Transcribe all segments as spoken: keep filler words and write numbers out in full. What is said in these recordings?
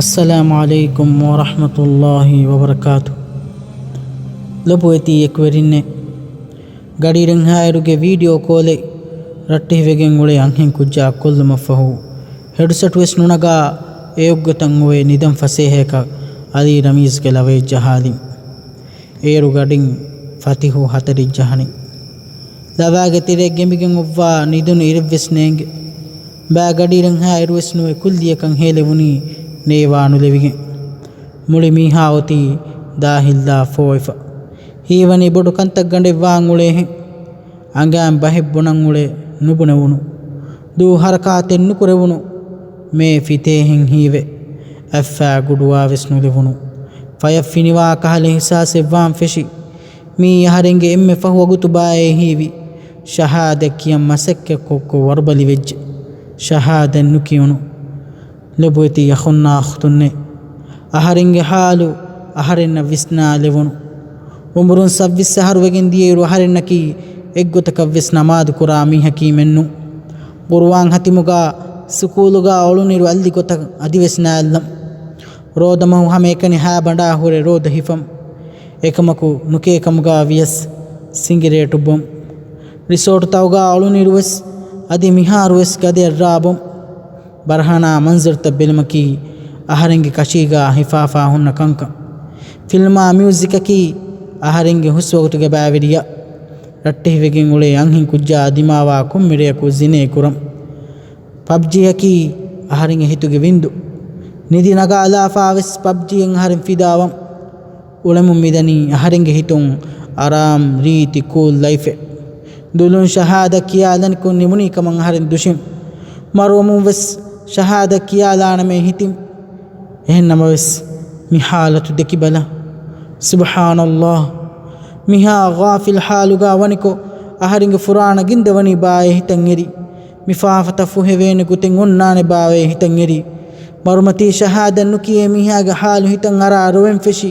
އައްސަލާމު ޢަލައިކުމް ވަރަޙްމަތުﷲި ވަބަރަކާތު. ލޮބުވެތި އެކުވެރިންނޭ، ގަޑިއިރުންހާއިރުގެ ވީޑިއޯ ކޯލެއް ރައްޓެހިވެގެން އުޅޭ އަންހެން ކުއްޖާ ކޮށްލުމަށްފަހު، ހެޑްސެޓް ވެސް ނުނަގާ، އެއަށްގޮތަށް އޮވޭ ނިދަން ފަސޭހަޔަކަށް އަލީ ރަމީޒްގެ ލަވައެއް ޖަހާލިން. އޭރު ގަޑިން ފަތިހު ހަތަރެއް ޖަހަނީ. ލަވާގެ ތެރެއަށް ގެނބިގެން އޮއްވާ ނިދުނު އިރެއްވެސް ނޭނގެ. ބާ ގަޑިއިރުންހާއިރުވެސް ނުވެ ކުއްލިއަކަށް ހޭލެވުނީ ނޭވާ ނުލެވިގެން. މުޅި މީހާ އޮތީ ދާހިއްލާ ފޯވެފަ. ހީވަނީ ބޮޑު ކަންތައްގަނޑެއް ވާން އުޅޭހެން. އަނގައިން ބަހެއް ބުނަން އުޅޭ ނުބުނެވުނު. ދޫ ހަރަކާތެއް ނުކުރެވުނު. މޭ ފިތޭހެން ހީވެ. އަތްފައި ގުޑުވާވެސް ނުލެވުނު. ފަޔަށް ފިނިވާ ކަހަލަ އިހްސާސެއް ވާން ފެށި. މީ އަހަރެންގެ އެންމެ ފަހު ވަގުތު ބާއޭ ހީވި. ޝަހާދަތް ކިޔަން މަސައްކަތްކޮށްކޮށް ވަރުބަލި ވެއްޖެ. ޝަހާދަތް ނުކިޔުނު. ލޮބުވެތި އަޚުންނާ އުޚްތުންނޭ، އަހަރެންގެ ޙާލު އަހަރެންނަށް ވިސްނާލެވުނު. އުމުރުން ސައްބީސް އަހަރު ވެގެން ދިޔައިރު އަހަރެންނަކީ އެއްގޮތަކަށް ވެސް ނަމާދު ކުރާ މީހަކީ މެއްނު. ޤުރުއާން ހަތިމުގާ ސުކޫލުގާ އުޅުނިރު އަލި ގޮތަށް އަދިވެސް ނާއްލަން. ރޯދަމަހު ހަމައެކަނި ހާ ބަނޑާ ހުރެ ރޯދަ ހިފަން. އެކަމަކު ނުކޭ ކަމުގާ ވިޔަސް ސިނގިރޭޓު ބޮން. ރިސޯޓުތައުގާ އުޅުނިރުވެސް އަދި މިހާރުވެސް ގަދަޔަށް ރާ ބޮން. ބަރަހަނާ މަންޒަރުތައް ބެލުމަކީ އަހަރެންގެ ކަށީގާ ހިފާފާ ހުންނަ ކަންކަން. ފިލްމާ މިއުޒިކަކީ އަހަރެންގެ ހުސްވަގުތުގެ ބައިވެރިޔާ. ރައްޓެހިވެގެން އުޅޭ އަންހެން ކުއްޖާ ދިމާވާ ކޮންމެ ރެޔަކު ޒިނޭ ކުރަން. ޕަބްޖީއަކީ އަހަރެންގެ ހިތުގެ ވިންދު. ނިދި ނަގާލާފާވެސް ޕަބްޖީއަށް އަހަރެން ފިދާވަން. އުޅެމުން މިދަނީ އަހަރެންގެ ހިތުން އަރާމް ރީތި ކޫލް ލައިފެއް. ދުލުން ޝަހާދަތް ކިޔާލަނިކޮށް ނިމުނީ ކަމަށް އަހަރެން ދުށިން. މަރުވަމުން ވެސް ޝަހާދަތް ކިޔާލާނަމޭ ހިތިން. އެހެންނަމަވެސް، މި ޙާލަތު ދެކިބަލަ. ސުބްޙާނަﷲ. މިހާ ޣާފިލް ޙާލުގާ ވަނިކޮށް، އަހަރެންގެ ފުރާނަ ގިންދަވަނީ ބާއޭ ހިތަށް އެރި. މި ފާފަތައް ފުހެވޭނެ ގޮތެއް އޮންނާނެ ބާއޭ ހިތަށް އެރި. މަރުމަތީ ޝަހާދަތް ނުކިޔޭ މީހާގެ ޙާލު ހިތަށް އަރާ ރޮވެން ފެށި.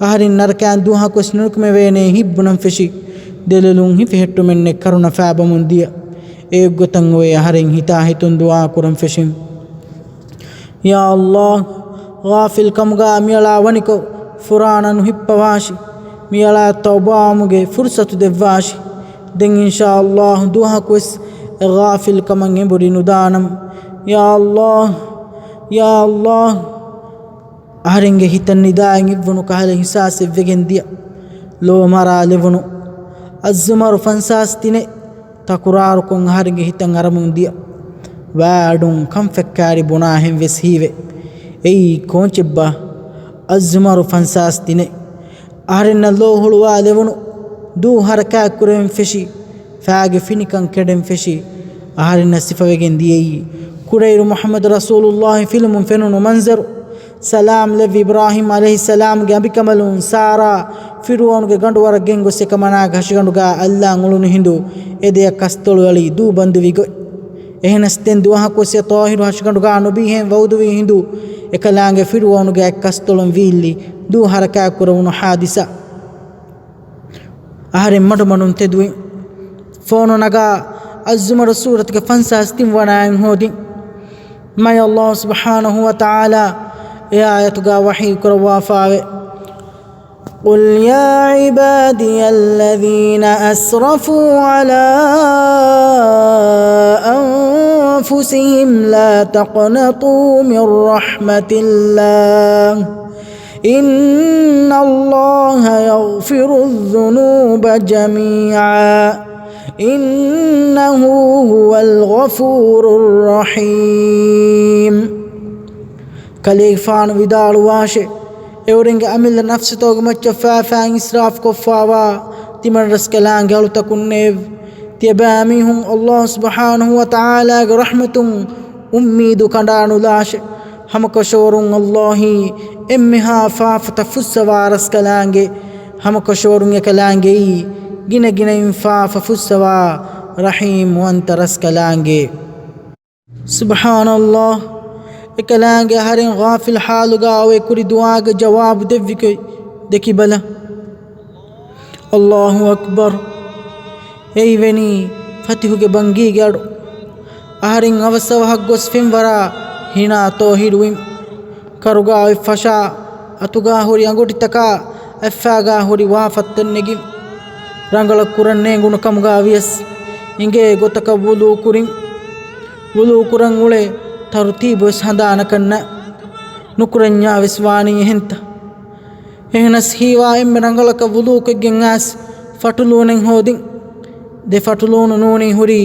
އަހަރެން ނަރަކައިން ދުވަހަކުވެސް ނުނިކުމެވޭނޭ ހިތްބުނަން ފެށި. ދެލޮލުން ހިފެހެއްޓުމެއްނެތް ކަރުނަ ފާބަމުން ދިޔަ. އެއަށްގޮތަށް އޮވޭ އަހަރެން ހިތާހިތުން ދުޢާ ކުރަން ފެށިން. ޔާ ﷲ، ޣާފިލް ކަމުގާ މިއަޅާ ވަނިކޮށް، ފުރާނަ ނުހިއްޕަވާށި. މިއަޅާ ތައުބާވުމުގެ ފުރުޞަތު ދެއްވާށި. ދެން އިންޝާ ﷲ ދުވަހަކުވެސް އެ ޣާފިލް ކަމަށް އެނބުރި ނުދާނަން. ޔާ ﷲ، ޔާ ﷲ. އަހަރެންގެ ހިތަށް ނިދާއިން އިއްވުނު ކަހަލަ އިޙްސާސެއް ވެގެން ދިޔަ. ލޯ މަރާލެވުނު. އައްޒުމަރު ފަންސާސް ތިނެއް ތަކުރާރުކޮށް އަހަރެންގެ ހިތަށް އަރަމުން ދިޔަ. ވާ އަޑުން ކަންފައްކާރި ބުނާހެން ވެސް ހީވެ. އެއީ ކޯންޗެއްބާ؟ އައްޒުމަރު ފަންސާސް ތިނެއް. އަހަރެންނަށް ލޯ ހުޅުވާލެވުނު. ދޫ ހަރަކާތް ކުރެވެން ފެށި. ފާގެ ފިނިކަން ކެޑެން ފެށި. އަހަރެންނަށް ސިފަވެގެން ދިޔައީ ކުޑައިރު މުޙައްމަދު ރަސޫލުﷲ ފިލުމުން ފެނުނު މަންޒަރު. ސަލާމް ލެއްވި އިބްރާހީމް ޢަލައިހިއްސަލާމްގެ އަނބިކަނބަލުން ސާރާ ފިރުޢައުނުގެ ގަނޑުވަރަށް ގެންގޮސް އެކަމަނާގެ ހަށިގަނޑުގާ އަލްލާން އުޅުނު ހިނދު އެ ދެއަށް ކަސްތޮޅުއަޅީ ދޫ ބަންދުވި ގޮތް. އެހެނަސް ދެން ދުވަހަކުވެސް އެ ޠާހިރު ހަށިގަނޑުގާ ނުބީހެން ވަޢުދުވި ހިނދު އެކަލާނގެ ފިރުޢައުނުގެ އަތް ކަސްތޮޅުން ވީއްލި ދޫ ހަރަކާތް ކުރެވުނު ޙާދިސާ. އަހަރެން މަޑުމަޑުން ތެދުވި. ފޯނު ނަގާ އައްޒުމަރު ސޫރަތުގެ ފަންސާސް ތިން ވަނައިން ހޯދިން. މާތް ﷲ ސުބްޙާނަހޫ ވަތަޢާލާ އެ އާޔަތުގާ ވަޙީ ކުރައްވާފާވެ. قل يا عبادي الذين أسرفوا على أنفسهم لا تقنطوا من رحمة الله إن الله يغفر الذنوب جميعا إنه هو الغفور الرحيم. ކަލޭގެފާނު ވިދާޅުވާށެ، އެއުރެންގެ އަމިއްލަ ނަފްސުތަކުގެ މައްޗަށް ފާފައިން އިސްރާފު ކޮށްފާވާ ތިމަންރަސްކަލާނގެ އަޅުތަކުންނޭވެ! ތިޔަބައިމީހުން ﷲ ސުބްޙާނަހޫ ވަތަޢާލާގެ ރަޙްމަތުން އުއްމީދު ކަނޑާނުލާށެ. ހަމަކަށަވަރުން ﷲ އީ އެންމެހާ ފާފަތައް ފުއްސަވާ ރަސްކަލާނގެ. ހަމަކަށަވަރުން އެކަލާނގެއީ ގިނަގިނައިން ފާފަ ފުއްސަވާ ރަޙީމްވަންތަ ރަސްކަލާނގެ. ސުބްޙާނަﷲ. އެކަލާނގެ އަހަރެން ޣާފިލް ޙާލުގާ އޮވެ ކުރި ދުޢާގެ ޖަވާބު ދެއްވިކޮށް ދެކިބަލަ. ﷲ އަކްބަރު. އެއީ ވަނީ ފަތިހުގެ ބަންގީގެ އަޑު. އަހަރެން އަވަސްއަވަހަށް ގޮސް ފެންވަރާ ހިނާ ތޯހިޑުވިން. ކަރުގާ އޮތް ފަށާ އަތުގާ ހުރި އަނގޮޓިތަކާ އަތްފާގާ ހުރި ވާ ފައްތައް ނެގި، ރަނގަޅަށް ކުރަން ނޭނގުނު ކަމުގާ ވިޔަސް އިނގޭ ގޮތަކަށް ވުޟޫ ކުރިން. ވުޟޫ ކުރަން އުޅޭ ތަރުތީބު ވެސް ހަނދާނަކަށް ނަ، ނުކުރަންޏާ ވެސް ވާނީ އެހެންތަ؟ އެހެނަސް ހީވާ އެންމެ ރަނގަޅަކަށް ވުޟޫ ކޮށްގެން އައިސް ފަޓުލޫނެއް ހޯދިން. ދެ ފަޓުލޫނު ނޫނީ ހުރީ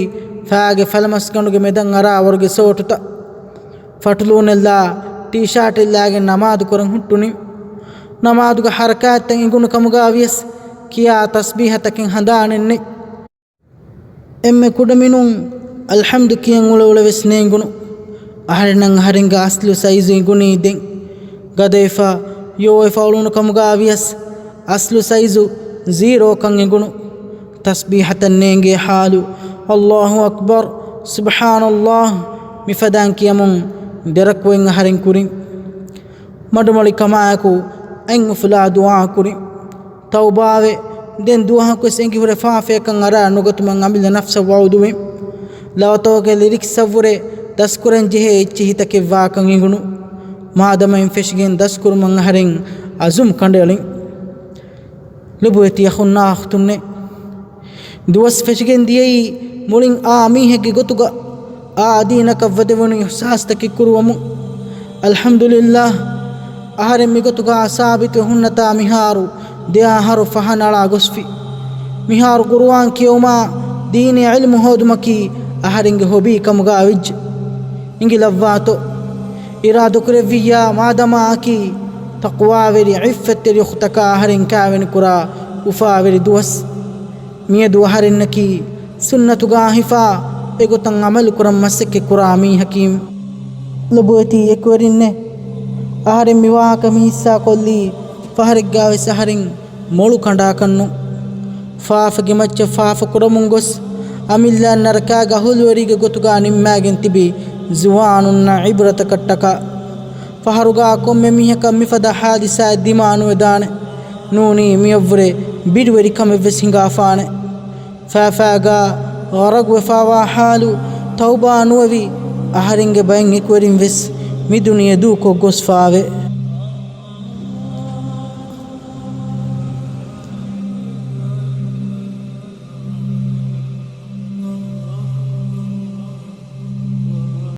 ފާގެ ފަލަމަސްގަނޑުގެ މެދަށް އަރާވަރުގެ ސޯޓުތައް. ފަޓުލޫނެއްލާ ޓީޝާޓެއްލާގެން ނަމާދު ކުރަން ހުއްޓުނިން. ނަމާދުގެ ހަރަކާތްތައް އެނގުނު ކަމުގާ ވިޔަސް ކިޔާ ތަސްބީހަތަކެއް ހަނދާނެއް ނެތް. އެންމެ ކުޑަމިނުން އަލްޙަމްދު ކިޔަން އުޅެ އުޅެ ވެސް ނޭނގުނު. އަހަރެންނަށް އަހަރެންގެ އަސްލު ސައިޒު އެނގުނީ ދެން. ގަދަވެފަ، ޔޯވެފަ އުޅުނު ކަމުގާ ވިޔަސް އަސްލު ސައިޒު ޒީރޯކަން އެނގުނު. ތަސްބީހަތައް ނޭނގޭ ޙާލު، އައްލާހު އަކްބަރު، ސުބްޙާނައްލާހް، މިފަދައިން ކިޔަމުން ދެރަކުވެން އަހަރެން ކުރިން. މަޑުމޮޅި ކަމާއެކު އަތް އުފުލާ ދުޢާ ކުރިން. ތައުބާވެ، ދެން ދުވަހަކުވެސް އެނގިހުރެ ފާފަޔަކަށް އަރާ ނުގަތުމަށް އަމިއްލަ ނަފްސަށް ވަޢުދުވިން. ލަވަތަކުގެ ލިރިކްސްއަށްވުރެ ދަސްކުރަން ޖެހޭ އެއްޗިހިތަކެއް ވާކަން އެނގުނު. މާދަމައިން ފެށިގެން ދަސްކުރުމަށް އަހަރެން އަޒުމް ކަނޑައެޅިން. ލޮބުވެތި އަޚުންނާ އަޚްތުންނޭ، ދުވަސް ފެށިގެން ދިޔައީ މުޅިން އާ މީހެއްގެ ގޮތުގަ އާ ދީނަކަށް ވަދެވުނު އިޙްސާސްތަކެއް ކުރުވަމުން. އަލްޙަމްދުލިއްލާހް، އަހަރެން މިގޮތުގަ ސާބިތުވެ ހުންނަތާ މިހާރު ދެ އަހަރު ފަހަނަޅާ ގޮސްފި. މިހާރު ޤުރުއާން ކިޔެވުމާ ދީނީ ޢިލްމު ހޯދުމަކީ އަހަރެންގެ ހޮބީ ކަމުގަ ވެއްޖެ. އިނގިލައްވާތޯ؟ އިރާދަކުރެއްވިއްޔާ މާދަމާ އަކީ ތަޤްވާވެރި ޢިއްފަތްތެރި އުޚުތަކާ އަހަރެން ކާވެނިކުރާ އުފާވެރި ދުވަސް. މިއަދު އަހަރެންނަކީ ސުންނަތުގާ ހިފާ އެގޮތަށް ޢަމަލުކުރަން މަސައްކަތްކުރާ މީހަކީ. ލޮބުވެތި އެކުވެރިންނޭ، އަހަރެން މި ވާހަކަ މި ހިއްސާ ކޮށްލީ ފަހަރެއްގާ ވެސް އަހަރެން މޮޅު ކަނޑާކަށް ނޫން. ފާފަގެ މައްޗަށް ފާފަ ކުރަމުން ގޮސް، އަމިއްލަ ނަރަކާގެ އަހުލުވެރީގެ ގޮތުގާ ނިންމާގެން ތިބި ޒުވާނުންނަށް ޢިބްރަތަކަށްޓަކާ. ފަހަރުގާ ކޮންމެ މީހަކަށް މިފަދަ ޙާދިސާއެއް ދިމާ ނުވެދާނެ. ނޫނީ މިއަށްވުރެ ބިޑުވެރިކަމެއް ވެސް ހިނގާފާނެ. ފާފާގާ ޣަރަޤުވެފާވާ ޙާލު ތައުބާ ނުވެވި އަހަރެންގެ ބައެއް އެކުވެރިން ވެސް މި ދުނިޔެ ދޫކޮށް ގޮސްފާވޭ.